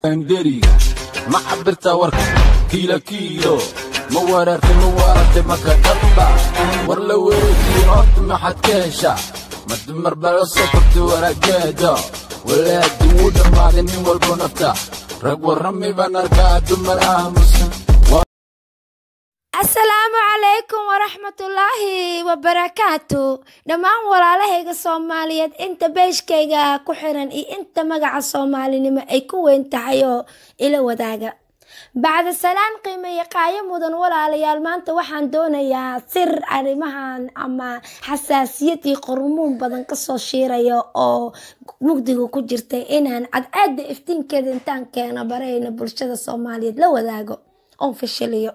Deriga ma cabirta warka kiilo kiilo, ma weerartay, ma waarantay, maka dhamba war la wareejiyo horta maxaad ka heshaa? Ma dumar baa la soo kortay waraageeda walaadi wuu dhammaaday, nin walbo nafta rag warrami baan arkaa, dumar aamusan. Asalaamu calaykum waraxmatullaahi wabarakaatu dhammaan walaalahayga Soomaaliyeed, inta beeshkayga ku xiran iyo inta magaca soomaalinimo ay ku weyn tahay oo ila wadaaga. Bacda salaan qiimeeye qaayo mudan, walaalayaal, maanta waxaan doonayaa sir arrimahan ama xasaasiyad iyo qormuun badan kasoo shiiraya oo mugdiga ku jirtay inaan cadceeda iftiinkeeda intaan keeno barayna bulshada Soomaaliyeed la wadaago oon fashiliyo.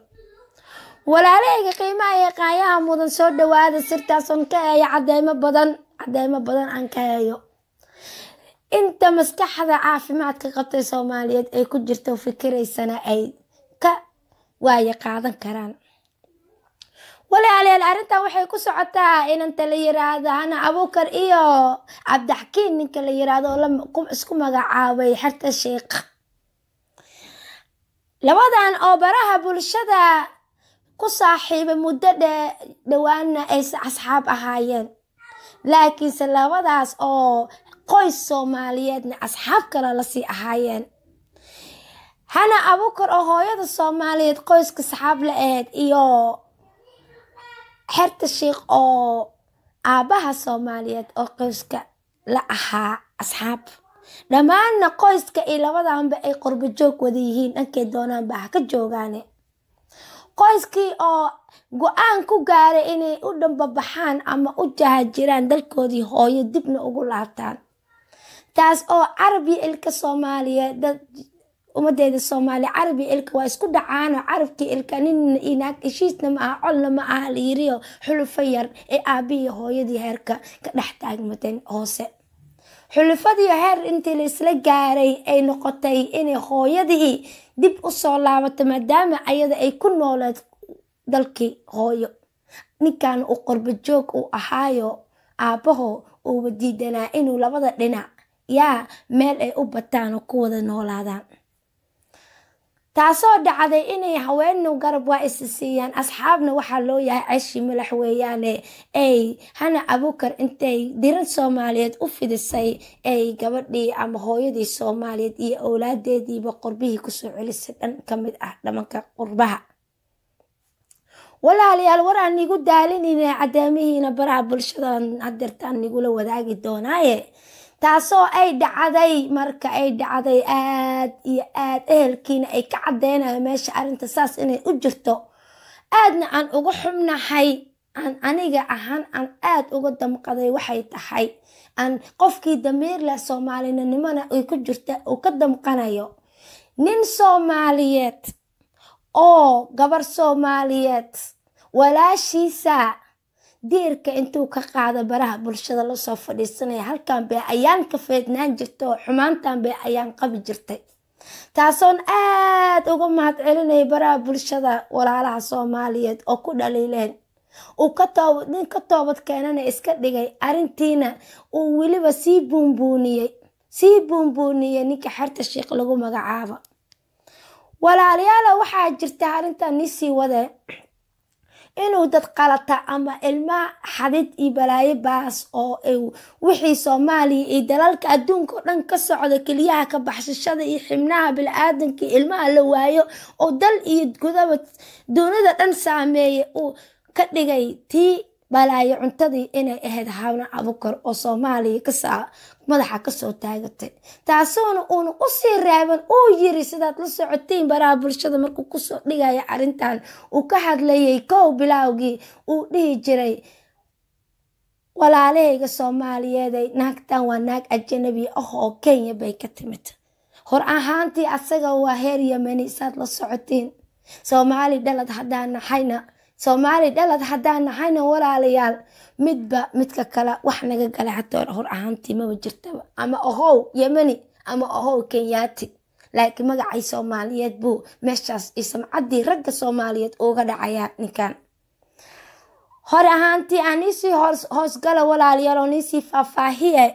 Walaalahayga qiimaha iyo qaayaha mudan, soo dhawaada. Sirtaasoon ka heeyo cadeymo badan, cadeymo badan aan ka heeyo, inta maskaxda caafimaadka qabtay Soomaaliyeed ay ku jirto fikiraysana ay ka waaye qaadan karaan. Walaalayaal, arrintan waxay ku socotaa inanta la yiraahdo Hana Abuukar iyo Cabdixakiin ninka la yiraahdo oo isku magacaabay Xerta Sheekh, labadan oo baraha bulshada ku saaxiibay muddo dhowaana ay asxaab ahaayeen, laakiinse labadaas oo qoys Soomaaliyeedna asxaab kale lasii ahaayeen. Hana Abuukar oo hooyada Soomaaliyeed qoyska saxaab la ahayd iyo Xerta Sheikh oo aabbaha Soomaaliyeed oo qoyska la ahaa asxaab, dhammaanna qoyska iyo labadanba ay qurbo joog wada yihiin, dhankay doonaanba ha ka joogaane. Qoyskii oo go-aan ku gaaray inay u dhambabaxaan ama u jahajiraan dalkoodii hooyo dibna ugu laabtaan, taas oo carab iyo ilka Soomaaliyeed, dad ummadeeda Soomaaliya carab iyo ilka waa isku dhacaanoo carabkii ilka nin iyo naag heshiisna ma aha, colna ma aha la yiriyo, xulufo yar ee aabihii hooyadii heerka ka dhex taagmateen hoose. Xulufadii heer intii la isla gaaray ay noqotay inay hooyadii dib u soo laabato, maadaama ayada ay ku nooleed dalkii hooyo, ninkan uu qorbo joog uu ahaayo, aabbaho uuba diidanaa inuu labada dhinac yaa meel ay u bataan oo ku wada noolaadaan. Taasoo dhacday inay haweenu garab waa isi siiyaan, asxaabna waxaa loo yahay ceshi milax weeyaane, ay Hana Abuukar intay diran Soomaaliyeed u fidisay ay gabadhii ama hooyadii Soomaaliyeed iyo owlaadeediiba qorbihii kusoo celisay dhan ka mid ah dhamanka qurbaha. Walaalayaal, war aan nigu daalinayna, cadeemihiina baraha bulshadan hadeertaan nigula wadaagi doonaaye. Taasoo ay dhacday, marka ay dhacday aad iyo aad ehelkiina ay ka cadeynayo meesha arrinta saas inay u jirto, aadna aan uga xubnahay, aan aniga ahaan aan aad uga damqaday. Waxay tahay aan qofkii damiir leh soomaalinimona ay ku jirta uu ka damqanayo nin Soomaaliyeed oo gabar Soomaaliyeed walaashiisa diirka intuu ka qaado baraha bulshada lasoo fadhiisanaya. Halkan bay ayaan ka feednaan jirta oo xumaantan bay ayaan qabi jirtay, taasoon aad uga mahad celinaya baraha bulshada walaalaha Soomaaliyeed oo ku dhaliileen uu nin ka toobad keenana iska dhigay, arrintiina uu weliba sii buunbuuniyey, sii buunbuuniyey ninka Xerta Sheikh lagu magacaabo. Walaalayaala, waxaa jirta arrintan nisii wadee inuu dad qalata ama ilma xadid iyo balaayo baas oo wixii Soomaaliya iyo dalalka adduunka oo dhan ka socda, keliyaha ka baxshashada iyo xibnaha bili-aadanka ilmaha la waayo oo dal iyo gudaba dunida dhan saameeyay, uu ka dhigay tii balaayo cuntadii inay ahayd Hana Abuukar oo Soomaaliya kasaa madaxa kasoo taagatay, taasoona uuna usii reeban uu yiri. Sidaad la socotiin baraha bulshada markuu kusoo dhigaya arrintan uu ka hadlayay kow bilowgii uu dhihi jiray: walaalahayga Soomaaliyeeday, naagtan waa naag ajanabi ah oo Kenya bay ka timid. Hor ahaantii asaga waa heer Yemeni, saad la socotiin. Soomaali dhalad haddaan nahayna, Soomaali dhalad haddaan nahayna, walaalayaal, midba midka kale wax naga galay hataa hor ahaantii maba jirtaba, ama ahow Yemeni ama ahow Kenyaati, laakiin magacay Soomaaliyeed buu meeshaas iyo samcaddii ragga Soomaaliyeed uga dhacayaa ninkan. Hor ahaantii aan iisii hoosgala, walaalayaal, oo niisii faahfaahiye.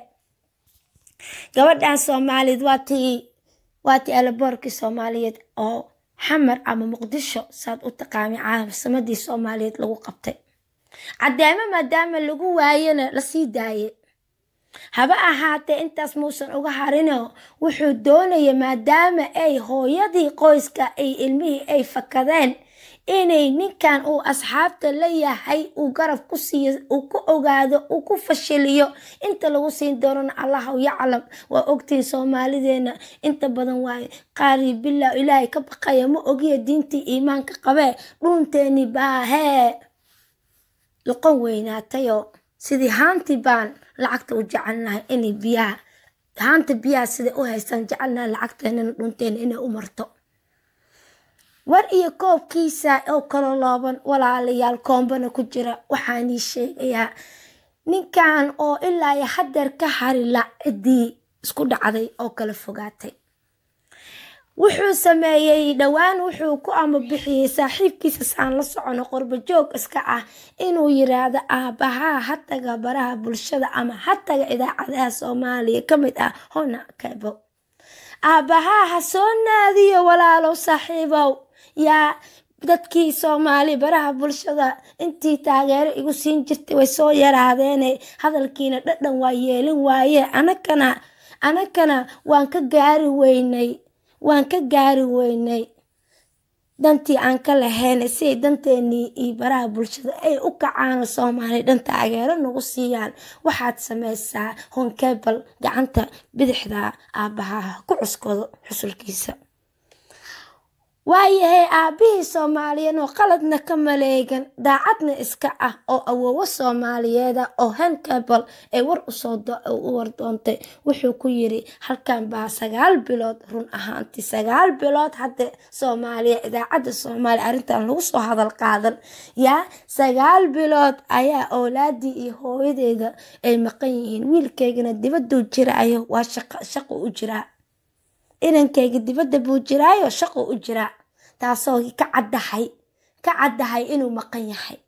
Gabadhan Soomaaliyeed waa tii Waatii alaboorkii Soomaaliyeed oo Xamar ama Muqdisho saad u taqaamay caasimadii Soomaaliyeed lagu qabtay. Caddeemo maadaama lagu waayana lasii daayay. Haba ahaatee intaas muusan uga harino, wuxuu doonaya maadaama ay hooyadii qoyska ay ilmihii ay fakadeen, inay ninkan uu asxaabta la yahay uu garab ku siiyo, uu ku ogaado, uu ku fashiliyo. Inta lagu siin doonana Allahu yaclam. Waa ogtihiin Soomaalideena inta badan waa qaari billah, Ilaahay ka baqaya ma ogiya, diintii iimaanka qabee dhuunteeni baahee luqon weynaatayoo sidii haantii baan lacagta u jecelnahay, inay biyaha haanta biyaha siday u haystaan jecelnahay lacagteenana dhunteena inay u marto. War iyo koobkiisa oo kala looban walaalayaal, koombana ku jira. Waxaan ii sheegayaa ninkan oo ilaa iyo hadeer ka harila ciddii isku dhacday oo kala fogaatay. Wuxuu sameeyey dhowaan, wuxuu ku ama bixiyey saaxiibkiisa saan la socono qorbo joog iska ah inuu yiraahdo aabbahaa ha taga baraha bulshada ama ha taga idaacadaha Soomaaliya ka mid ah Hona Kebo, aabbahaa ha soo naadiyo. Walaalow saaxiibow, yaa dadkii Soomaali baraha bulshada intii taageero igu siin jirtay way soo yaraadeene, hadalkiina dhadhan waa yeelin waaye, anakana waan ka gaari weynay, waan ka gaari weynay dantii aan ka lahayn. Si ay danteenii iyo baraha bulshada ay u kacaan, Soomaali dhan taageero nagu siiyaan, waxaad sameysaa Honkebal gacanta bidixda aabbaha ku cuskado xusulkiisa. Waayahay aabbihii Soomaaliyeed oo qaladna ka maleegan, daacadna iska ah oo awoowo Soomaaliyeeda oo Honkebal ay war usoo u wardoontay, wuxuu ku yiri halkan baa 9 bilood, run ahaantii 9 bilood hadda Soomaaliya idaacadda Soomaaliya arrintan lagu soo hadal qaadan yaa 9 bilood ayaa oolaadii iyo hooyadeeda ay maqan yihiin, wiilkaygana dibaduu jiraayo, waa shaqo u jiraa, inankayga dibadda buu jiraayo, shaqo u jiraa, taasoo ka caddahay inuu maqan yahay.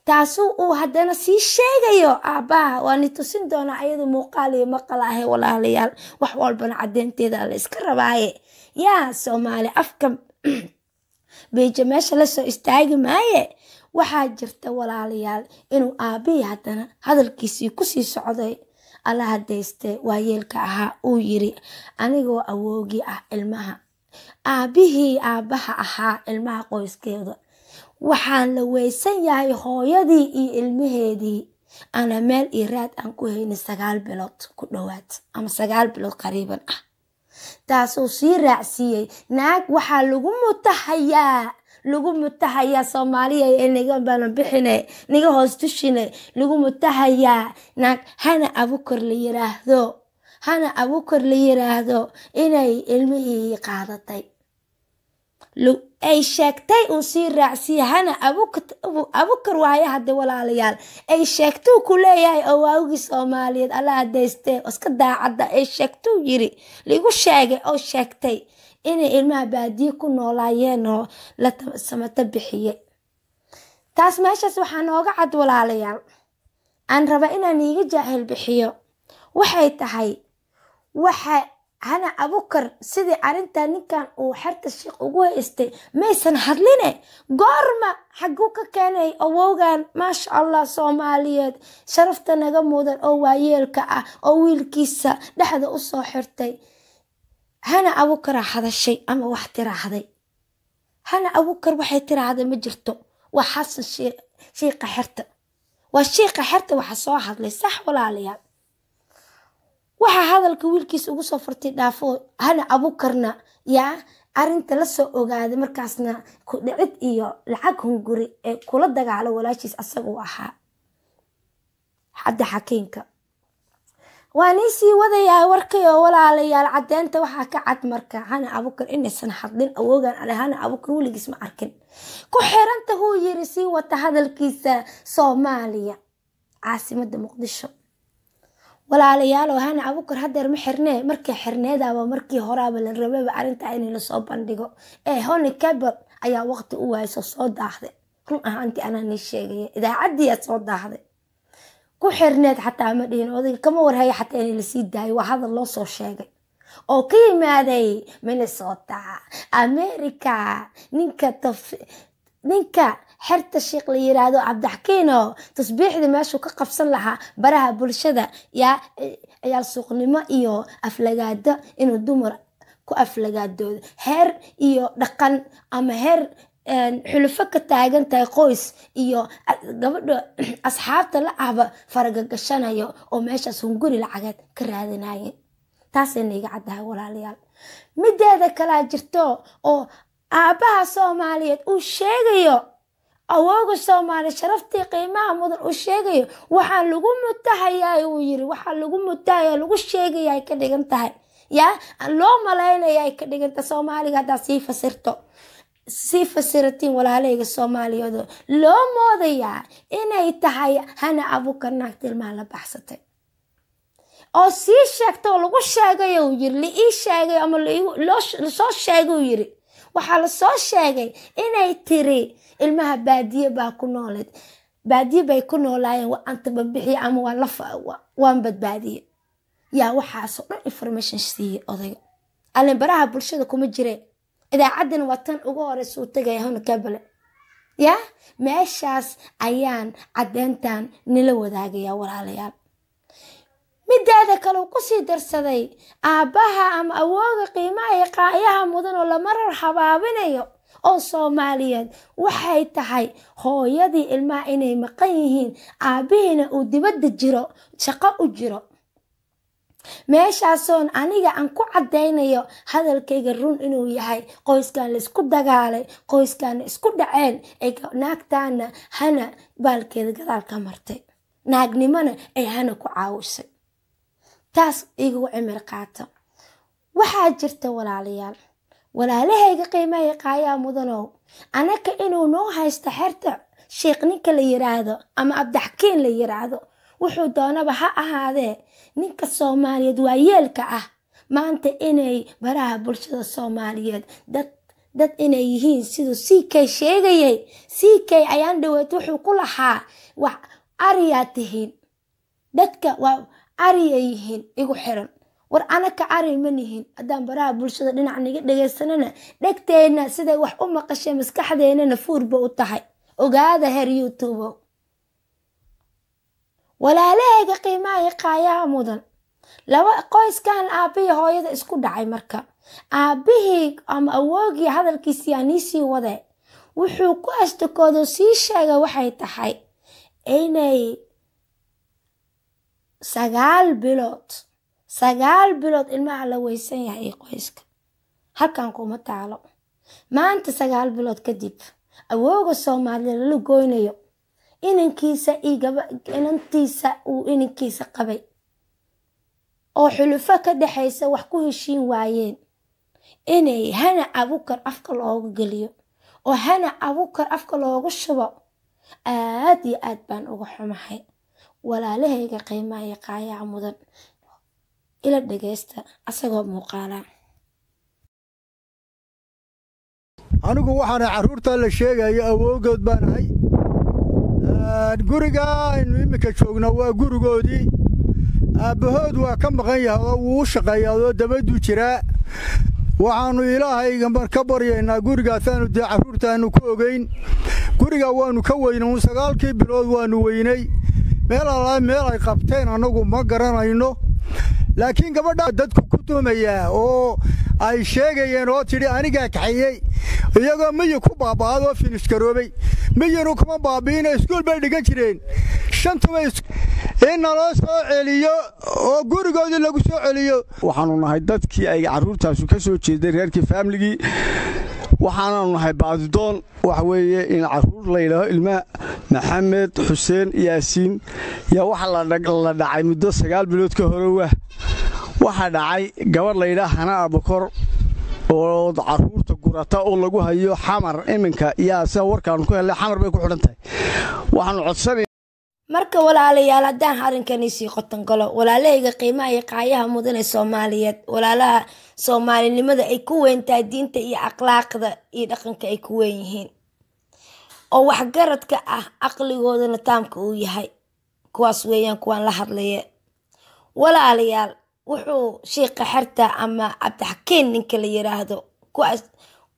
Taasuu uu haddana sii sheegayo aabbaha. Waa ni tusin doonaa ayadu muuqaal iyo maqal ahe walaalayaal, wax walbana caddeynteeda la iska rabaaye. Yaa Soomaali afka beeja meesha lasoo istaagi maaye. Waxaa jirta walaalayaal inuu aabbihii haddana hadalkiisii kusii socday, Alla hadayste waayeelka ahaa, uu yiri anigoo awoogii ah ilmaha, aabbihii aabbaha ahaa ilmaha qoyskeeda, waxaan la weysan yahay hooyadii iyo ilmaheedii, ana meel iyo raad aan ku haynin 9 bilood ku dhowaad ama 9 bilood qariiban ah. Taasuu sii raacsiiyey naag waxaa lagu mutahayaa, lagu mutahayaa Soomaaliya ee naga baana bixine naga hoos tushine, lagu mutahayaa naag Hana Abukar la yiraahdo, Hana Abukar la yiraahdo inay ilmihii qaadatay ay sheegtay. Uu sii raacsiiyey Hana Abukar waaye hadda walaalayaal ay sheegtuu ku leeyahay oo waawgii Soomaaliyeed Alla hadaystee iska daacadda ay sheegtuu yiri lagu sheegay oo sheegtay inay ilmaha baadiye ku noolaayeen oo la samato bixiye. Taas meeshaas waxaa nooga cad walaalayaal, aan raba inaan iiga jaahil bixiyo, waxay tahay waxa Hana Abukar sidii arrintan ninkan uu xerta sheekh ugu haystay maysan hadline. Goorma xaguu ka keenay awowgan maasha Allah Soomaaliyeed sharafta naga mudan oo waayeelka ah oo wiilkiisa dhexda usoo xirtay? Hana Abukar hadashay ama wax tiraahday? Hana Abukar waxay tiraahday ma jirto. Waa Xasan shiiqa xerta, waa shiiqa xerta waxa soo hadlay sax walaalayaal. Waxaa hadalka wiilkiisa ugu soo furtay dhaafo Hana Abukarna yaa arrinta la soo ogaaday, markaasna ku dhicid iyo lacag hunguri ee kula dagaalo walaashiis asaguu ahaa xadda xakiinka. Waa nii sii wadayaa warkay oo walaalayaal, caddeynta waxaa ka cad marka Hana Abukar inaysan hadlin. Awoogan ale Hana Abukar weligiis ma arkin ku xiranta huu yiri sii wata hadalkiisa Soomaaliya caasimadda Muqdisho. Walaalayaal oo Hana Abukar hadeer ma xirnee, markii xirneedaaba markii horaaba la rababa arrintaa in lasoo bandhigo ee Honi Cable ayaa waqti u waayso soo daahday. Run ahaantii anaa nii sheegaya idaacaddii aad soo daahday ku xirneed xataa ma dhihin odayga kama warhayo xataa in lasii daayo, waa hadal loo soo sheegay. Oo ka yimaaday Minnesota, America. Ninka xerta Sheikh la yiraahdo Cabdixakiino tasbiixdii meeshuu ka qabsan lahaa baraha bulshada, yaa ciyaal suuqnimo iyo aflagaado, inuu dumar ku aflagaadoodo, heer iyo dhaqan ama heer xulufo ka taagan tahay, qoys iyo gabadha asxaabta la ahba faragagashanayo oo meeshaas hunguri lacageed ka raadinaya. Taasayna iga caddahay, walaalayaal. Mideeda kalaa jirto oo aabbaha Soomaaliyeed uu sheegayo, awooga Soomaaliya sharaftii qiimaha mudan uu sheegayo, waxaa lagu mutahayaa, uu yiri, waxaa lagu mutahaya, lagu sheegaya ay ka dhigan tahay, yaa loo malaynaya ay ka dhigan tahay. Soomaaliga haddaa sii fasirto, sii fasiratiin, walaalahayga Soomaaliyeed, loo moodayaa inay tahay Hana Abukar naagta ilmaha la baxsatay oo sii sheegta oo lagu sheegay, uu yiri, la ii sheegay ama lasoo sheegay. Uu yiri waxaa lasoo sheegay inay tiri ilmaha baadiye baa ku nooleed, baadiye bay ku noolaayeen, waa antababixiye ama waa la waan badbaadiye. Yaa waxaasoo dhan information siiyey odayga? Allen baraha bulshada kuma jireen, idaacaddana waa tan ugu horeysa uu tagaya Hona Kabale. Yaa meeshaas ayaan caddeyntan nila wadaagaya, walaalayaal. Mideeda kale uu kusii darsaday aabbaha ama awooga qiimaha iyo qaayaha mudan oo lamarar habaabinayo oo Soomaaliyeed waxay tahay hooyadii ilmaha inay maqan yihiin, aabbihiina uu dibadda jiro, shaqo u jiro. Meeshaasoon aniga aan ku caddaynayo hadalkayga run inuu yahay, qoyskan laisku dagaalay, qoyskaana isku dhaceen, ay naagtaana Hana baalkeeda gadaal ka martay, naagnimona ay Hana ku caawisay. Taas igagu cimir qaata. Waxaa jirta, walaalayaal, walaalahayga qiimaha qaayaa mudanow, anaka inuu noo haysto xerta Sheikh ninka la yiraahdo ama Abdixakiin la yiraahdo, wuxuu doonaba ha ahaadee, ninka Soomaaliyeed waa yeelka ah maanta inay baraha bulshada Soomaaliyeed dad inay yihiin siduu CK sheegayay. CK ayaan dhaweyd wuxuu ku lahaa wax ariyaa tihiin, dadka waa ariyay yihiin igu xiran. War anaka ari ma nihin. Haddaan baraha bulshada dhinac naga dhagaysanana, dhegteenna siday wax u maqashay, maskaxdeennana fuurba u tahay. Ogaada heer YouTube, walaalahayga qiimaha iyo qaayaha mudan, laba qoyskan aabbihii hooyada isku dhacay. Marka aabbihii ama awoogii hadalkiisii aniisii wade wuxuu ku ashtakoodo sii sheegay waxay tahay inay 9 bilood, 9 bilood ilmaha la weysan yahay ee qoyska halkan kuma taalo. Maanta 9 bilood kadib awooga Soomaaliya lala goynayo inankiisa iyo inantiisa uu inankiisa qabay oo xulufo ka dhexaysa wax ku heshiin waayeen, inay Hana Abukar afka looga geliyo oo Hana Abukar afka loogu shubo, aad iyo aad baan uga xumahay. Walaalahayga qiimaha iyo qaayaha mudan, ila dhagaysta asagoo muuqaalaa. Anigu waxaana carruurtaa la sheegayo awowgood baan ahay. Guriga aynu iminka joognaa waa gurigoodii. Aabbahood waa ka maqan yahay oo wuu u shaqeeyaa oo dabaduu jiraa. Waxaannu Ilaahayga mar ka baryaynaa gurigaasaannu dee carruurtaannu ku ogayn. Guriga waannu ka weynay, 9-kii bilood waannu weynay. Meel allaa meel ay qabteen annagu ma garanayno, laakiin gabadha dadku ku tumayaa oo ay sheegayeen oo tidhi anigaa kaxeeyey, iyagoo miyi ku baaba'ad oo finish garoobay. Miyinu kuma baabi'ina, iskuul bay dhigan jireen shantuba. In naloo soo celiyo oo gurigoodii lagu soo celiyo. Waxaannu nahay dadkii ay carruurtaasu ka soo jeeday, reerkii, faamiligii. Waxaanaanu nahay baadidoon. Waxa weeye in carruur la yidhaaho ilmaha Maxamed Xuseen Yaasiin yaa waxa la dhacay muddo 9 bilood ka horowa. Waxaa dhacay gabadh layidhaah Hana Abukor oo carruurta gurata oo lagu hayo Xamar iminka. Yaa sida warkaannu ku hellay Xamar bay ku xidhan tahay. Waxaannu codsanay Marka walaalayaal, haddaan arrinkan sii qoton galo, walaalahayga qiimaha iyo qaayaha mudan ee Soomaaliyeed, walaalaha soomaalinimada ay ku weyn tahay, diinta iyo akhlaaqda iyo dhaqanka ay ku weyn yihiin oo waxgaradka ah, aqligoodana taamka uu yahay, kuwaas weeyaan kuwaan la hadlaye, walaalayaal. Wuxuu shiiqa xerta ama Cabdixakiin ninka la yiraahdo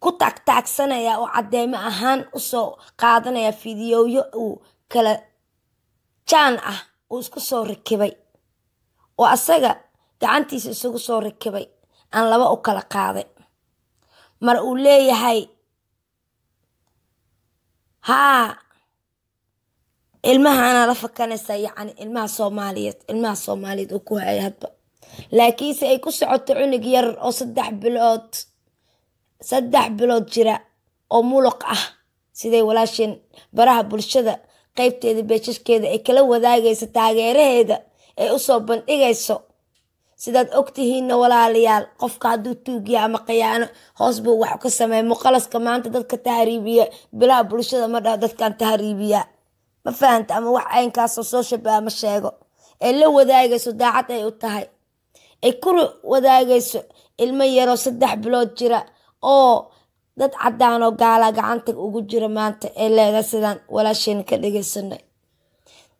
ku taagtaagsanaya oo cadeymo ahaan usoo qaadanaya fiidiyowyo uu kala jaan ah uu isku soo rakibay oo asaga gacantiisa isugu soo rakibay, aan laba u kala qaaday. Mar uu leeyahay haa, ilmahaana la fakanaysaa, yacni ilmaha Soomaaliyeed, ilmaha Soomaaliyeed uu ku hayay hadba, laakiinse ay ku socoto cunug yar oo 3 bilood, 3 bilood jira oo muluq ah, siday walaasheen baraha bulshada qeybteeda beejaskeeda ay kala wadaagayso taageeraheeda ay usoo bandhigayso. Sidaad ogtihiinna walaalayaal, qofka hadduu tuugya ama khiyaano hoos buu wax ka sameeya. Muqalaska maanta dadka tahriibiya bilaha bulshada ma dhaho dadkan tahriibiya, ma fahanta, ama wax caynkaasoo soo shabaha ma sheego. Ee la wadaagayso daacad ay u tahay, ay kula wadaagayso ilmo yaroo 3 bilood jira oo dad cadaan oo gaala gacanta ugu jira maanta ee leedahay, sidaan walaasheen ka dhageysanay.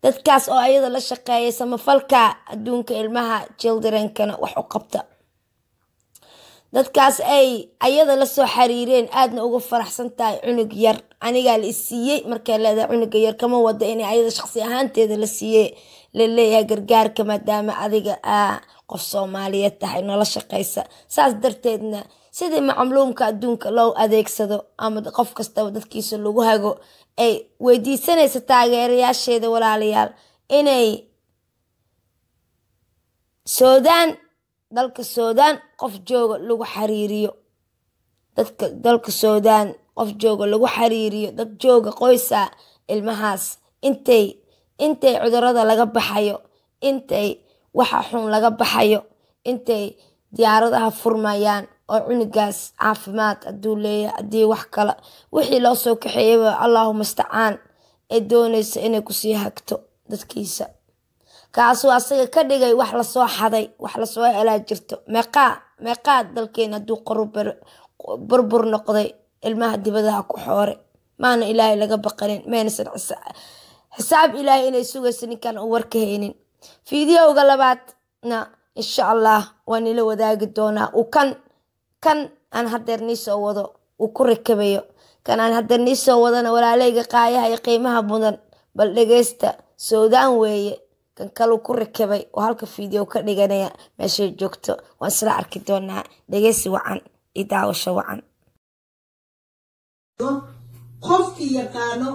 Dadkaas oo ayada la shaqeeya samafalka adduunka, ilmaha childrenkana wax u qabta, dadkaas ay ayada lasoo xariireen, aadna uga faraxsan tahay. Cunug yar anigaa la isiiyey markay leedahay cunuga yar, kama wada inay ayada shaqsi ahaanteeda la siiyey, laleeyahay gargaarka maadaama adiga qof Soomaaliyeed tahay noola shaqeysa. Saas darteedna sidii macluumka adduunka loo adeegsado ama qof kastaba dadkiisa lagu hago, ay weydiisanaysa taageerayaasheeda walaalayaal inay Suudaan, dalka Suudaan qof jooga lagu xariiriyo, dadka dalka Suudaan qof jooga lagu xariiriyo, dad jooga qoysa ilmahaas intay cudurada laga baxayo, intay waxa xun laga baxayo, intay diyaaradaha furmayaan, oo cunugaas caafimaad hadduu leeyahay, haddii wax kale wixii loo soo kaxeeyaba, Allahuma stacaan, ee doonaysa inay kusii hagto dadkiisa. Kaasuu asaga ka dhigay wax lasoo xaday, wax lasoo helaa jirto. Meeqaa meeqaa dalkeena hadduu burbur noqday ilmaha dibadaha ku xoore, maana Ilaahay laga baqanin, maynasan xisaab Ilaahay inay sugayso ninkan uu warka haynin. Fiidiyowga labaadna insha Allah waa nila wadaagi doonaa, uu kan aan hadeer nii soo wado uu ku rakabayo. Kan aan hadeer nii soo wadana, walaaleyga qaayaha iyo qiimaha mudan, bal dhegeysta. Suudaan weeye kan kaluu ku rakabay oo halka fiideo ka dhiganaya. Meeshay joogto waan isla arki doonaa. Dhegeysi wacan iyo daawasho wacan. Qofkii yaqaano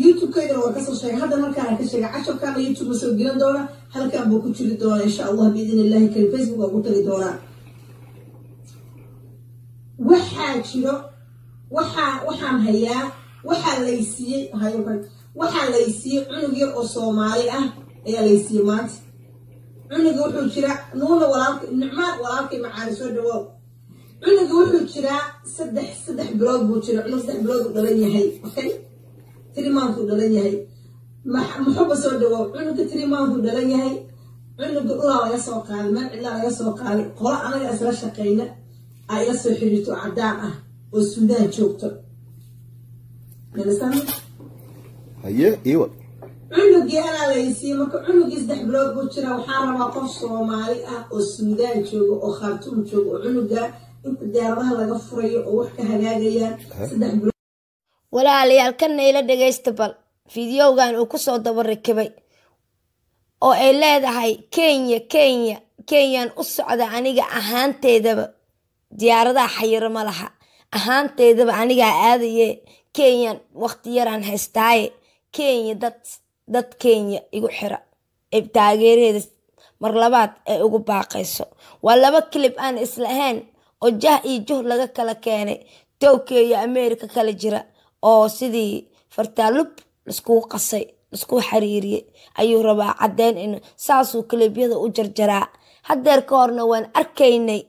YouTube-kaygana waa kasoo sheegay hadda, markaan ka sheegay casharkaana YouTube ma soo gelin doona, halkan buu ku jiri doonaa insha Allah biidn illahi karim. Facebook waa ku tagi doonaa. Waxaa jiro, waxaan hayaa, waxaa laysiiyey, waxaa laysiiyey cunug yar oo Soomaali ah ayaa laysiiyey maanta. Cunuga wuxuu jiraa, Nuuna walaalka, Nicmaan walaalkay macaani, soo dhawaaw. Cunuga wuxuu jiraa 3 bilood buu jira. Cunug 3 bilood uu dhalan yahay, okay, 3 month uu dhalan yahay. Muxuba soo dhawaaw. Cunuga 3 month uu dhalan yahay. Cunuga dhulaa laga soo qaaday, meel cidlaa laga soo qaaday. Qolo anaga isla shaqeyna ay ila soo xiriirto, cadaan ah oo Suudaan joogto. Haye, iwa. Cunugii anaa laysiiyey. Marka cunugii 3 bilood buu jiraa. Waxaa rabaa qof Soomaali ah oo Suudaan jooga oo Khartuum jooga oo cunuga inta diyaaradaha laga furayo oo wax ka hagaagayaan 3 bilood. Walaalayaal, kanna ila dhagaysta bal fideogan uu kusoo daba rakibay oo ay leedahay Kenya, Kenya, Kenyan u socda. Aniga ahaanteedaba diyaaradaha xayiro ma laha, ahaanteedaba anigaa aadaye Kenyan, waqti yaraan haystaaye Kenya, dad Kenya igu xira, ee taageeraheeda mar labaad ay ugu baaqayso. Waa laba clip aan islahayn oo jah iyo juh laga kala keenay, Tokyo iyo America kala jira, oo sidii fartaalub laiskugu qasay, laisku xariiriyey. Ayuu rabaa caddeyn in saasuu clipyada u jarjaraa. Haddeer ka horna waan arkaynay,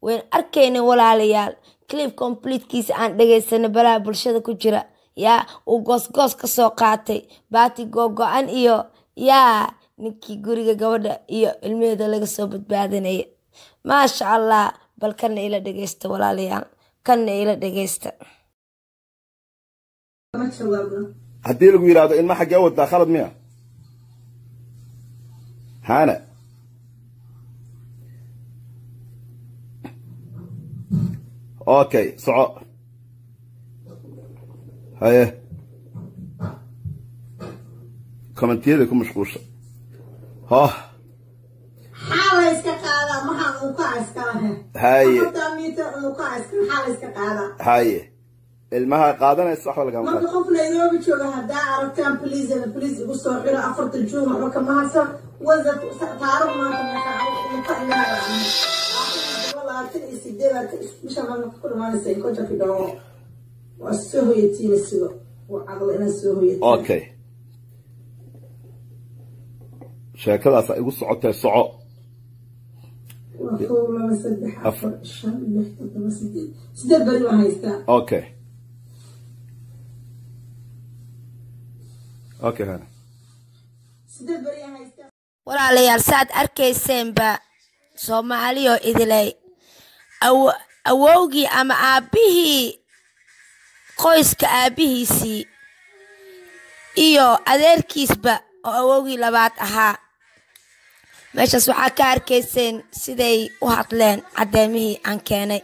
waan arkaynay walaalayaal, clip completekiisa aan dhagaysanay baraha bulshada ku jira, yaa uu goosgoos ka soo qaatay baati googo-an iyo yaa ninkii guriga gabadha iyo ilmaheeda laga soo badbaadinaya. Maasha Allah, bal kana ila dhagaysta walaalayaal, kana ila dhagaysta. Ma jawaabno. Haddii lagu yidhaahdo ilma xaggee wadaa, khalad miya? Haana Okay, soco. Haye, commentiyada ku mashquulsha ha. Maxaa la iska qaadaa? Maxaa unukaa iska lahe? Haye. 4 mitir unukaa iska, maxaa la iska qaadaa? Haye, ilmaha qaadanaysa waxba lagama Marka qaado. qof Nairobi jooga haddaa aragtaan, please and please igu soo xiro. 4 Juun waxba kama hadsan. WhatsApp taariikh maanta meeqa unuka ilmaha 28 bisha marka ku dhamaanaysa inkoja kidogo waa soo hoyatiina, sigo waa caqli inaad soo hoyatiin. Okay, sheekadaas igu socotee, soco. Waa 1, 2, 3, 4, 5, 6, 7, 8, 8 beri waan haystaa. Okay, hana. 8 beri aan haystaa. Walaalayaal, saad arkayseenba, Soomaaliyo idilay, awowgii ama aabbihii qoyska, aabbihiisii iyo adeerkiisba oo awowgii labaad ahaa, meeshaas waxaa ka arkayseen siday u hadleen caddeemihii aan keenay.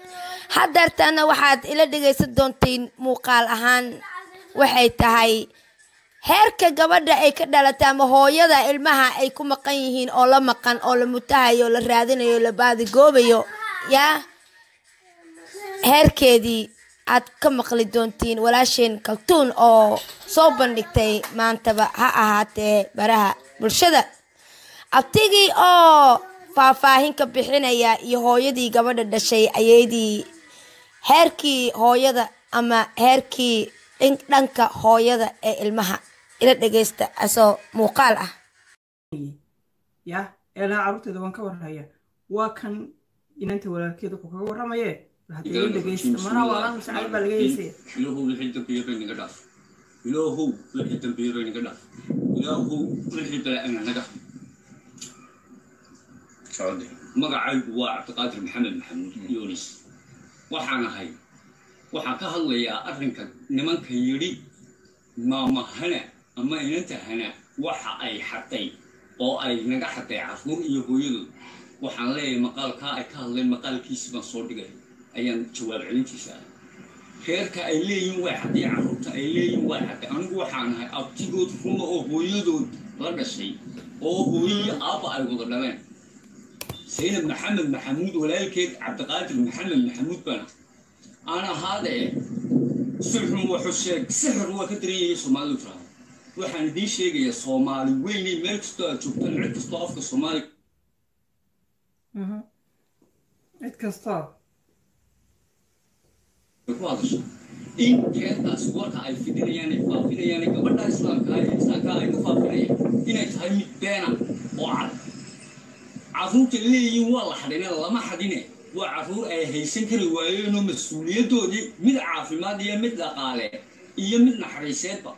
Haddeertana waxaad ila dhegaysan doontiin muuqaal ahaan waxay tahay heerka gabadha ay ka dhalatay ama hooyada ilmaha ay ku maqan yihiin oo la maqan oo la mutahayo, la raadinayo, la baadigoobayo, yaa heerkeedii aad ka maqli doontiin walaasheen Kaltuun oo soo bandhigtay maantaba ha ahaatee baraha bulshada, abtigii oo faahfaahin ka bixinaya iyo hooyadii gabadha dhashay, ayeydii, heerkii hooyada ama heerkii dhanka hooyada ee ilmaha. Ila dhegaysta asoo muuqaal ah. Ya eelaa carruurteeda waan ka warhaya. Waa kan inanta walaalkeed wuxuu kaga warramaye. Bal hadda ila dhegaysta, manaa waa mise baa laga heysaya. Ilaahow wixii dambiye bay naga dhaaf, Ilaahow wixii dambiye bay naga dhaaf, Ilaahow wixii bala'ana naga. Magacaygu waa Cabdiqaadir Maxamed Maxamuud Yunis. Waxaan ahay, waxaan ka hadlayaa arrinka nimanka yidhi maama Hana ama inanta Hana waxa ay xatay oo ay naga xatay carruur iyo hooyadood. Waxaan leeyahay maqaalkaa ay ka hadleen, maqaalkiisi baan soo dhigay, ayaan jawaab celintiisa ah. Reerka ay leeyihin way xatay, carruurta ay leeyihin way xatay. Anigu waxaan ahay abtigood ruma oo hooyadood la dhashay oo hooyo aabba ay wada dhaleen. Saynab Maxamed Maxamuud walaalkeed Cabdiqaadir Maxamed Maxamuud bana aan ahaadee. Sixun wuxuu sheeg, sixir waa ka daran yahay Soomaalidu tiraahdo. Waxaan idiin sheegayaa, Soomaali weynay, meel kastoo aad joogtaan, cid kastoo afka Soomaaliga Cid kastoo ku hadasho, in reerkaasi warka ay fidinayaan, ay faafinayaan, gabadha islaamka ee islaamka ay ku faafinayaan inay tahay mid beena oo cad. Carruurta leeyihiin waa la xadhine, lama xadhine. Waa carruur ay haysan kari waayeenoo mas-uuliyaddoodii mid caafimaad iyo mid dhaqaale iyo mid naxariiseedba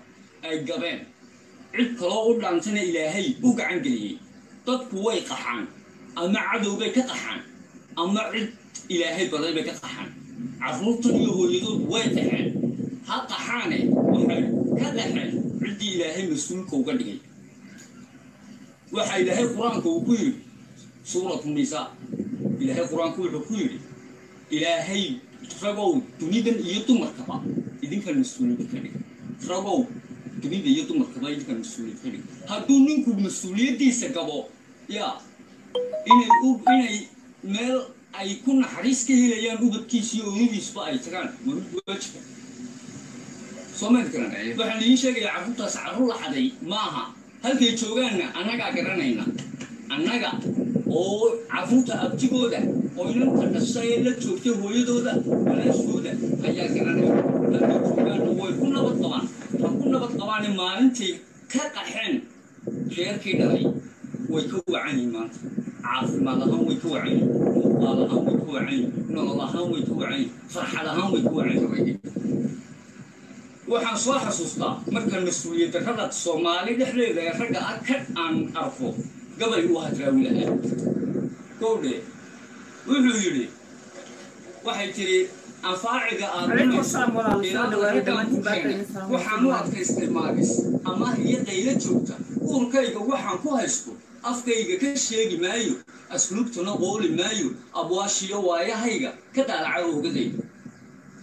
ay gabeen, cid kaloo u dhaantana Ilaahay u gacan geliyey. Dadku way qaxaan, ama cadow bay ka qaxaan ama cid Ilaahay baday bay ka qaxaan. Carruurtan iyo hooyadood way qaxeen, ha qaxaane, waxay ka qaxeen ciddii Ilaahay mas-uulka uga dhigay. Waxa Ilaahay Qur-aanka uu ku yidhi Suuratu Nisaa, Ilaahay Qur-aanku wuxuu ku yidhi, Ilaahay ragow dunidan iyo dumarkaba idinkan mas-uuliyad ka dhigay, ragow dunida iyo dumarkaba idinkan mas-uuliyad ka dhigay. Hadduu ninku mas-uuliyaddiisa gabo, yaa inay meel ay ku naxariis ka helayaan ubadkiisa iyo oodadiisba ay tagaan waa mid waajiba. Soo maad garan? Waxaan idiin sheegayaa carruurtaas carruur la xaday maaha. Halkay joogaanna annagaa garanayna, annaga oo carruurta abtigooda oo inanta dhashay ee la joogtay hooyadooda walaashooda ayaa garanaya. Halkay joogaanna way ku nabad qabaan, ha ku nabad qabaane. Maalintay ka qaxeen reerkii dhalay way ka wacan yihiin maanta. Caafimaad ahaan way ka wacan yihiin, muuqaal ahaan way ka wacan yihiin, nolol ahaan way ka wacan yihiin, farxad ahaan way ka wacan yihiin. Waxaan soo xasuustaa markaan mas-uuliyad darrada Soomaali dhexdeeda ee ragga ah ka aan arko gabay uu Hadraawi lahaa gowdhe. Wuxuu yidhi, waxay tidhi anfaaciga aad Calaykum asalaam walaal, soo dhawaada dhammaantiin, baaka idin salaam. Waxaan u adkaystay maagis ama iyo qaylo joogta. Uurkayga waxaan ku haysto afkayga ka sheegi maayo, asluubtuna qooli maayo, abwaashiyo waayahayga ka daalaca oogadayda.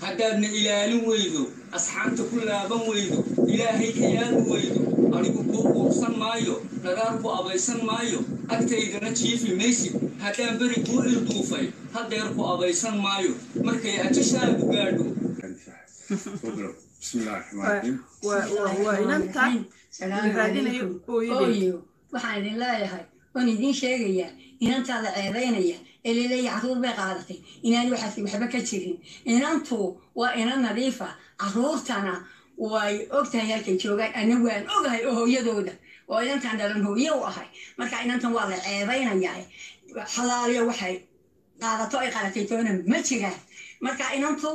Haddaadna ilaalin weydo, asxaabta ku laaban weydo, Ilaahay ka yaabi weydo, anigu kuu quursan maayo, dhagaar ku abaysan maayo, agtaydana jiifi maysid. Haddaan beri kuu ilduufay, haddeer ku abaysan maayo markay ajashaadu gaadho. بسم الله الرحمن الرحيم. Waa inanta la raadinayo hooyadeed. Ooyo, waxaan idin leeyahay oon idiin sheegayaa, inantaa la ceebaynaya ee laleeyahay carruur bay qaadatay, inaan waxaas waxba ka jirin. Inantu waa inan nadiifa, carruurtana way ogtahay halkay joogaan. Ana waan ogahay oo hooyadooda oo inantan dhalan hooye u ahay. Marka inantan waa la ceebaynayaa, xalaaliyo waxay qaadato ay qaadatay toona ma jiraan. Marka inantu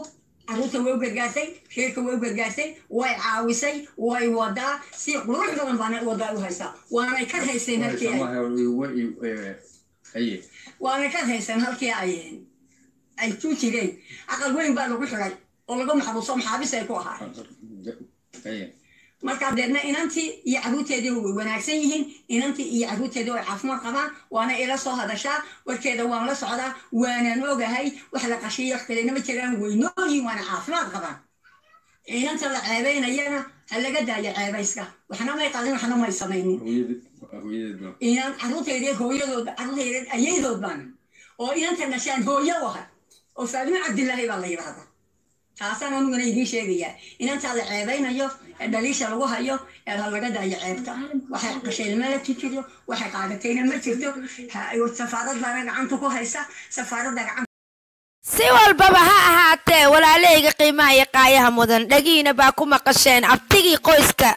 carruurta way u gargaartay, reerka way u gargaartay, way caawisay, way wadaa si qurux badan baana wadaa u haysaa. Waanay ka rayseen halkii ay waanay ka rayseen halkii ay ku jireen. Aqal weyn baa lagu xiray oo lagu maxbuuso, maxaabis ay ku ahaa. Marka deedna inantii iyo carruurteedii way wanaagsan yihiin, inantii iyo carruurteedii way caafimaad qabaan. Waana ila soo hadashaa, warkeeda waan la socdaa, waanan ogahay. Wax la qashiyo wax kalena ma jiraan, way noolyihiin, waana caafimaad qabaan. Inanta la ceebaynayana ha laga daayo ceebayska. Waxna may qalin, waxna may samaynin. Inan carruurtayda hooyadood, carruurtayda ayaydood baan oo inanta dhashaan hooyo u ahay oo Faadimo Cabdilaahi baa la yidhaahdaa. Taasaan aniguna idiin sheegayaa. Inantaa la ceebaynayo ee dhaliisha lagu hayo ee ha laga daayo ceebta. Waxay qashaylma la jirto, waxay qaadatayna ma jirto. Safaarad baana gacanta ku haysa, safaaradda gacanta. Si walbaba ha ahaatee, walaalahayga qiimaha iyo qaayaha mudan, dhagiina baa ku maqasheen abtigii qoyska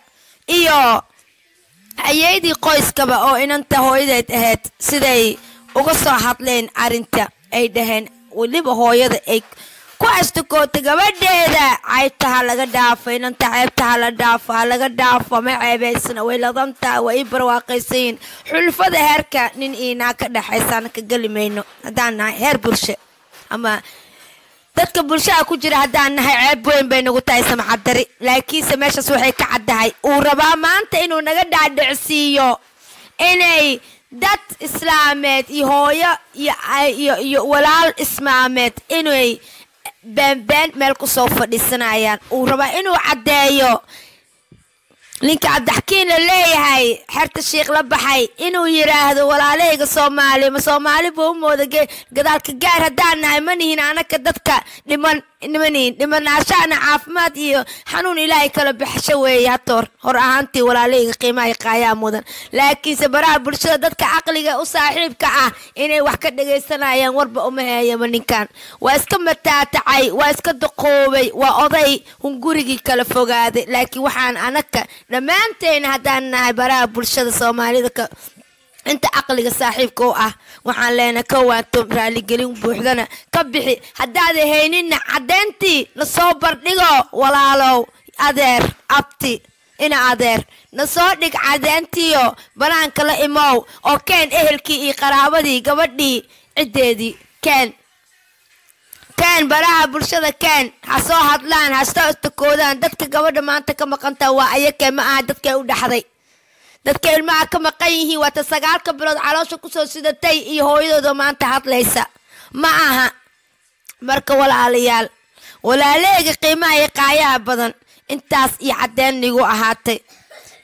iyo ayeydii qoyskaba oo inanta hooyadeed ahayd siday uga soo hadleen arrinta. Ay dhaheen weliba hooyada ay ku ashtakootay gabadheeda, caybta ha laga dhaafo inanta, ceebta ha la dhaafo, ha laga dhaafo. Ma ceebaysna, way ladantaa, way ii barwaaqaysayiin. Xulfada heerka nin iinaa ka dhexaysaan ka geli mayno haddaan nahay heer bulshe ama dadka bulshada ku jira. Haddaan nahay, ceeb weyn bay nagu tahay, samcadari. Laakiinse meeshaas waxay ka caddahay uu rabaa maanta inuu naga dhaadhicsiiyo inay dad islaameed iyo hooyo iyo walaal islaameed inay beenbeen meel kusoo fadhiisanayaan. Uu rabaa inuu caddeeyo ninka Cabdixakiin la leeyahay, xerta shiikh la baxay, inuu yidhaahdo walaalahayga Soomaali ma Soomaali buu u mooda gadaalka gaar. Haddaan nahay, ma nihin anaka dadka dhiman, ma nihin dhimanaashaana. Caafimaad iyo xanuun Ilaahay kala baxsho weeye hatoor hor ahaantii, walaalahayga qiimaha iyo qaayaha mudan. Laakiinse baraha bulshada dadka caqliga u saaxiibka ah inay wax ka dhagaysanayaan warba uma heeyaba. Ninkan waa iska mataatacay, waa iska duqoobay, waa oday hungurigii kala fogaaday. Laakiin waxaan anaka dhammaanteena haddaan nahay baraha bulshada Soomaalida ka inta caqliga saaxiibka u ah, waxaan leenahay ka waanto, raaligelin buuxdana ka bixi. Haddaada hayninna caddeyntii lasoo bardhigo, walaalow, adeer, abti, ina adeer, nasoo dhig caddeyntiyo banaanka la imow oo keen ehelkii iyo qaraabadii gabadhii, ciddeedii keen, keen baraha bulshada keen, ha soo hadlaan, ha soo istakoodaan. Dadka gabadha maanta ka maqantaa waa ayakee, ma aha dadkay u dhaxday. Dadka ilmaha ka maqan yihiin waa ta 9-ka bilood caloosha kusoo sidatay iyo hooyadooda maanta hadlaysa, ma aha. Marka walaalayaal, walaalahayga qiimaha iyo qaayaha badan, intaas iyo caddeyn nigu ahaatay.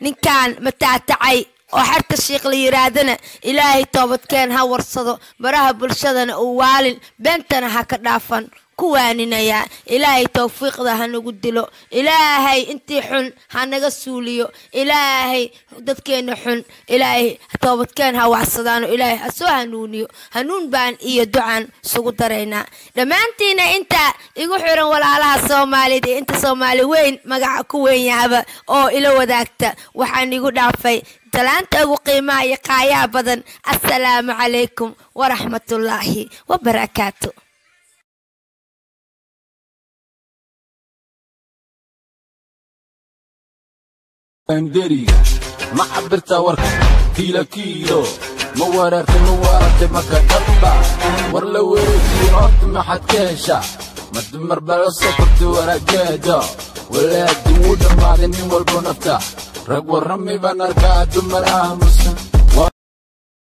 Ninkan mataatacay oo xerta shiikh la yiraahdana Ilaahay toobadkeen ha warsado, baraha bulshadana uu waalin, beentana ha ka dhaafan ku waaninayaa. Ilaahay towfiiqda ha nagu dilo, Ilaahay intii xun ha naga suuliyo, Ilaahay dadkeena xun Ilaahay toobadkeen ha wacsadaano, Ilaahay ha soo hanuuniyo. Hanuun baan iyo ducaan isugu daraynaa dhammaantiina inta igu xiran, walaalaha Soomaaliyeed iyo inta Soomaali weyn magaca ku weyn yahaba oo ila wadaagta. Waxaan igu dhaafay talaanta ugu qiimaha iyo qaayaha badan. Assalaamu calaykum waraxmatullaahi wabarakaatu. Deriga ma cabirtaa warka kiilo kiilo? Ma wareertay, ma waaragtay, maka dhaba war la wareejiyo horta maxaad ka heshaa? Ma dumar baa la soo kortay waraageeda walaadi wuu dhammaaday. Nin walbo nafta rag warrami baan arkaa, dumar aamus.